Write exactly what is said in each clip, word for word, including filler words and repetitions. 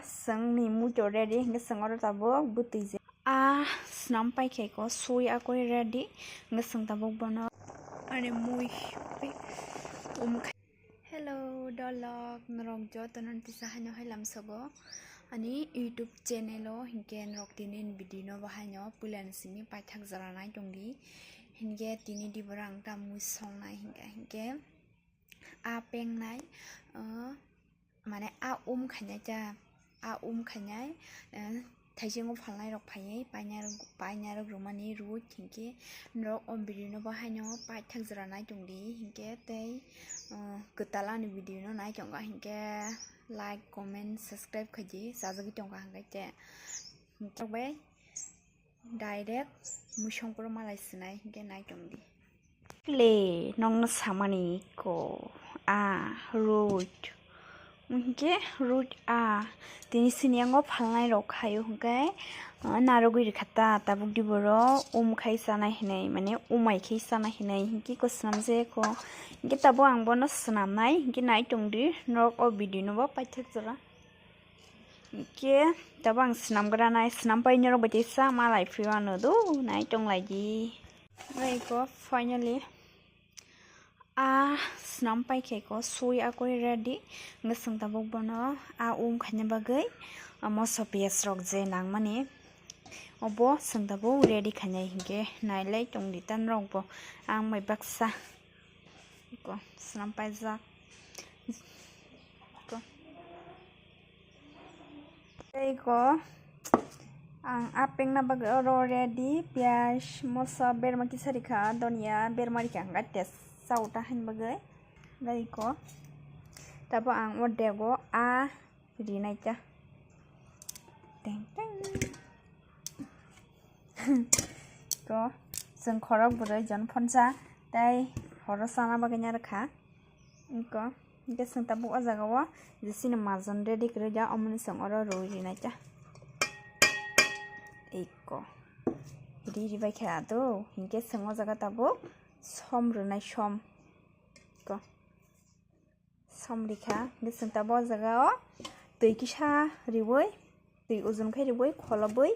Chwng ni muito ready, hingke chwng oro tabuk bwtwi je. A snam paikhe ko sui akoi ready, hingke chwng tabuk bono. Ani mui um khai. Hello, dolok, norok jotono tisa haino hai lamsogo. Ani YouTube channel o hingke norok tini video no bahaino puila ni simi paithak jora nai tongdi. Hingke tini diborang ta mui songnai hingke, hingke a pengnai, uh, mane a um khainai ta, a um khainai, eh, thaisingo phalnai rok phaiwi painai rok, painai rok rwmani rwi hinkhe norok o video no bo haino paithak jora nai tongdi hinkhe tei, eh, kwtal ani video no nai tongo hinkhe like, comment, subscribe khaidi chajagwi tongkha hinkhe te hinkhe bai direct mui songporo malai swnai hinkhe nai tongdi. Le nokno samani ko a road. Hinkhe road a tini sini yango phalnai rok khaio hinkhe, ah, narwgwi rikha ta tabuk di boro um khai chanai hinui mane umai khai chanai hinui hinkhe ko swnam je ko hinkhe tabuk ang bono swnamnai hinkhe nai tongdi norok o video no bo paithak jora. Hinkhe tabuk ang swnam gra nai swnam pai norok bai tei sa malai phio ano do nai tong lai di. Bai ko finally a snam paikhe ko sui akoi ready. Hingke chwng tabuk bono a um khaina bagwi, a moso piyaj rok je nangmani obo chwng tabuk ready khainai hinkhe nailai tongdi ta norok bo ang bai baksa ko swnam paijak ko. Tei ko ang a pengna bagwi oro ready, piyaj, moso, berma kisa rikha, donia, berma rikha, hingkha tesa uta hain bagwi. Tei ko tabo ang o dego a rinai ta. Teng teng. Ko chwng khorok bwrwi jon phonsa tei horo sana bagwi narwkha. Iko, hingke chwng tabuk o jaga o jesini majon ready kwrwi ja, omoni chwng oro rwi rinai ta. Iko, ri ribai khe ado, hingke chwng o jaga tabuk som rwnai som. Iko, som rikha, hingke chwng tabuk o jaga o twi kisa riwi, twi ujun khe riwi kholobwi,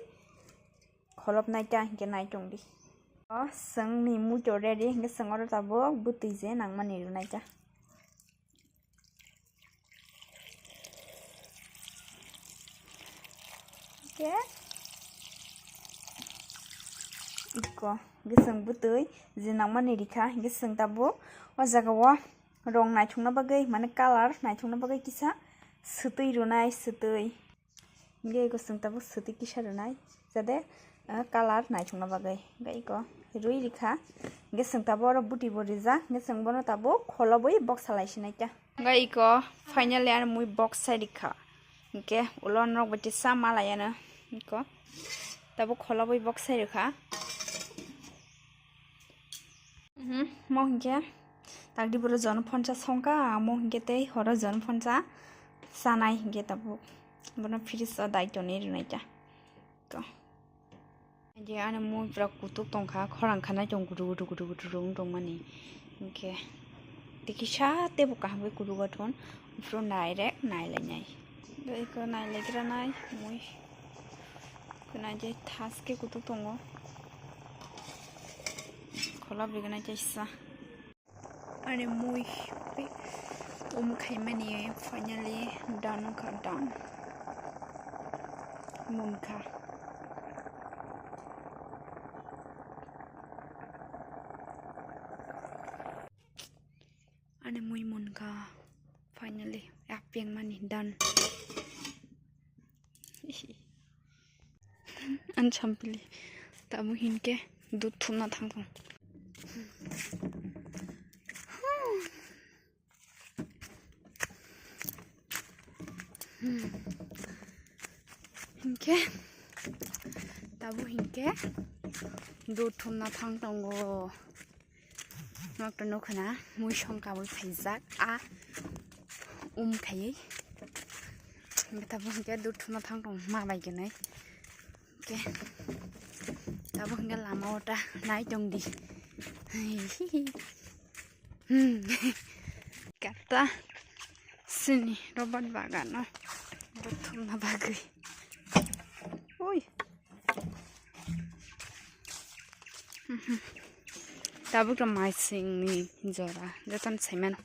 kholop nai ta hingke nai tongdi. O chwng ni muito ready hingke chwng oro tabuk bwtwi je nangmani rwnai ta. Hingke iko hingke chwng bwtwi je nangmani rikha hingke chwng tabuk o jaga o rong naithokna bagwi mane colour naithokna bagwi kisa swtwi rwnai swtwi. Hingke eko chwng tabuk swtwi kisa rwnai, jade, eh, colour naithokna bagwi. Hingke eko rwi rikha. Hingke chwng tabuk oro buti bo rijak. Hingke chwng bono tabuk kholobwi boksa lai sinai ta. Hingke eko finally ano mui boksa rikha. Hingke ulo norok bai tisa malai ano. Eko tabuk kholobwi boksa rikha. Mhm, mo hingke tagdi boro jon phonsa songka, mo hingke tei horo jon phonsa sanai hingke tabuk. Bono fridge o dai tonwi rwnai ta. Ko. Je ano mui pura kutuk tongkha, khorang khanai tong gudu gudu gudu gudu rung tongmani. Hingke tei kisa tebo kaham khe kutuk o thon, phuru direct nai lainai. Tei eko nai laikra nai mui. Khwnai je thaske kutuk tongo. Kholop rigna kaisa. Ani mui um khaimani finally done wngkha, done. Munkha. Ani mui munkha finally. Apeng mani done. Ani sampili. Tamo hinke dud thumna thangkong. Hinke tabo hinke dud thumna thang tongo. Nokto nukha na mui song kabui phaijak a um khaiwi. Hinke tabo hinke dud thumna thang tong ma bai gwnai. Hinke tabo hinke lama o ta nai tongdi. Hmm. Kata sini robot bagano. Thumna bagwi. Ui. Tabuk to maisingni jora. Jotono saimano.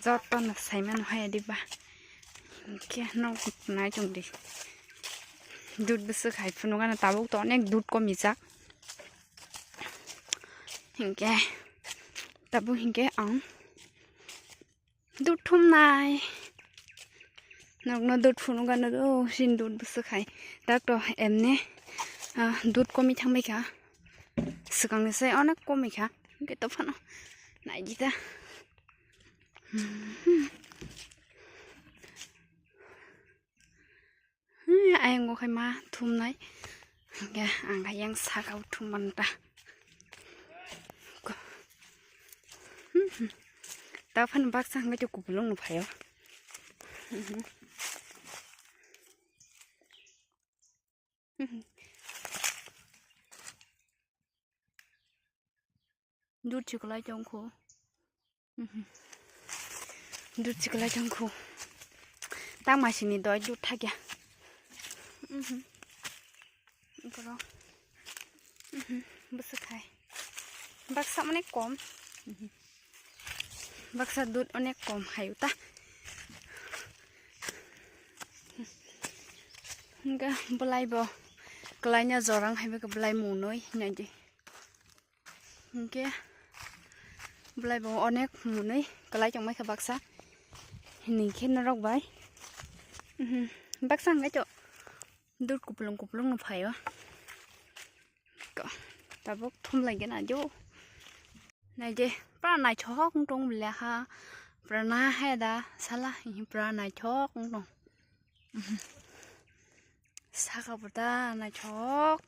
Jotono saimano hai diba. Hinkhe no nai chwng di. Dud bwswk hai phunukgana tabuk to onek dud komijak. Hinkhe tabuk hinkhe ang dud thumnai. Nokno dud phunukgana do sin dud bwswk hai. Dak to emne, ah, dud komi thangbai kha. Swkangni se onek komi kha. Hinkhe to phano naidi ta. Hmm, ayang bo khai ma thumnai. Hinkhe ang khai yang saka o thum manta. Ko-, hmm, hmm. Ta phan baksa hwnkhe to kupulung no phaio. Hmm, hmm. Hmm, hmm. Dud chiklai tongkho. Mhm. Dud chiklai tongkho. Tangmasini doi dud thakya. Mhm. Borok. Mhm. Bwswk hai. Baksa onek kom. Mhm. Baksa dud onek kom hai uta. Hingke belai bo kelaina jorang hai bwlai munoi hinai di. Hinkhe belai bo onek mwnwi kwlai tongmai kha baksa. Hinkhe norok bai, mhm, baksa hwnkhe to dud kupulung kupulung no phaio. Ko-, tabuk thumlai gana jo. Naide, pura naithok wng tong leha. Pura nahe da sala, pura naithok wng tong. Mhm. Saka bo da naithok,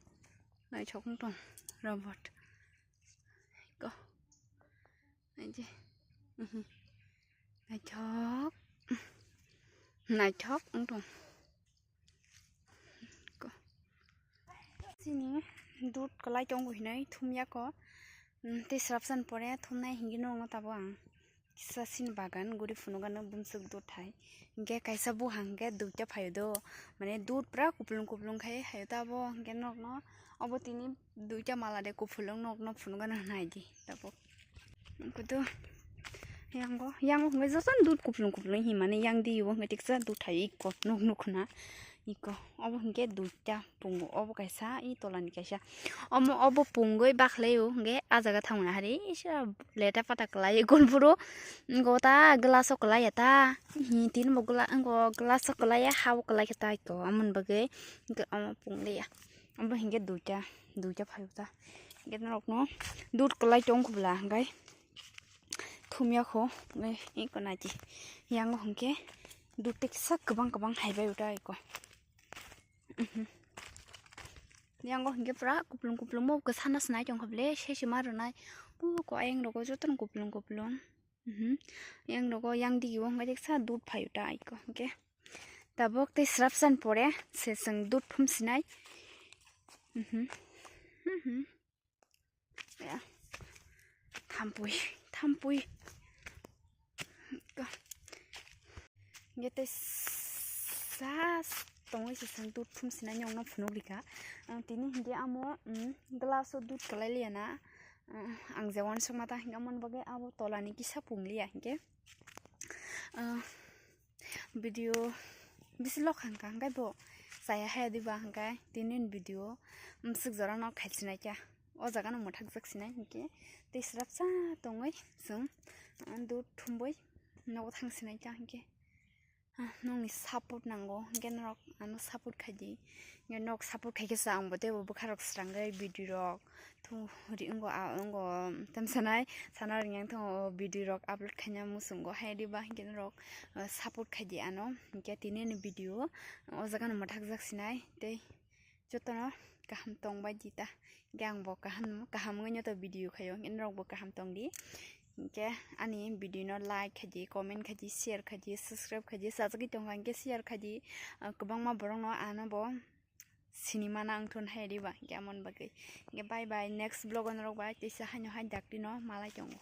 naithok wng tong robot. Ko. Naidi. Mhm. Naithok. Naithok wng tong. Ko. Chini dud kwlai tongo hinwi thumya ko. Hmm, tei swrapsan pore thumnai hinwi nukno tabuk ang. Kisa sini bagan guri phunukgano bumswk dud hai. Hinkhe kaisa buha hinkhe duita phaio do. Mane dud pura kupulung kupulung khai haio ta abo hinkhe nokno. Obo tini duita mala de kupulung nokno phunukgano naidi tabuk. Kudu yango, yango hinkhe jotono dud kupulung kupulung himani yang di bo hinkhe tiksa dud hai ikko nuk nukhna ikko. Obo hinkhe duita. Pungo obo kaisa, i tolani kaisa. Omo obo pungoi bakhlai o, hwnkhe ah jaga thangmani hari, isa leta pata kwlai, gun phuru, go ta glass o kwlai ya ta, hi tin bo gla-, go glass o kwlai ya, ha o kwlai khe ta iko, amoni bagwi, hwnkhe omo pung liya. Obo hwnkhe duita, duita phai ta. Hwnkhe norokno dud kwlai tong khubla, hwnkhe thumya kho, hwnkhe iko naidi. Yango hwnkhe dud teksa kwbang kwbang hai bai ta iko. Mhm. Yango hwnkhe pura kupulung kupulung bo kwsana sinai tongkha bwle, sesi ma rwnai. Uko ayang rogo jotono kupulung kupulung. Mhm. Yang rogo yang digi o hwnkhe teksa dud phaio ta aiko hwnkhe. Tabuk tei swrapsan pore se chwng dud phum sinai. Mhm. Mhm. Ya. Thampui, thampui. Ka-, hingke tei sa tongwi se chwng dud phum sinai nokno phunuk rikha. Ang tini hingke amo, mm, glass o dud kwlai liya na. Mm, ang je uansukma ta hingke amoni bagwi abo tolani kisa pung liya hingke. Ah, video bisi lok hangka hingke bo chaya haya diba hingke tini ni video, mm, swk jora no khai sinai kha. O jaga no mwthakjak sinai hinkhe tei swrapsa tongwi chwng, ah, dud thumwi nogo thang sinai ta hinkhe, ah, nokni support nango hinkhe norok ano support khaidi. Hinkhe nok support khaikhe se ang bo teibo bwkha rok srangwi video rok thu ri wngo, ah, wngo tamsanai sana rwngya wngthang o video rok upload khaina muchungo hai diba hinkhe norok, ah, support khaidi ano hinkhe tini ni video o jaga no mwthakjak sinai tei. Jotono kaham tong bai di ta. Hingke ang bo kaham, kaham wngwi no to video khaio, hingke norok bo kaham tong di. Hingke ani video no like khaidi, comment khaidi, share khaidi, subscribe khaidi, sajagwi tongkha hingke share khaidi. Ah, kwbangma borok no ano bo sinimana wngthun hai riba, hingke amoni bagwi. Hingke bye bye, next vlog o norok bai teisa haino hai dakti no malai tongo.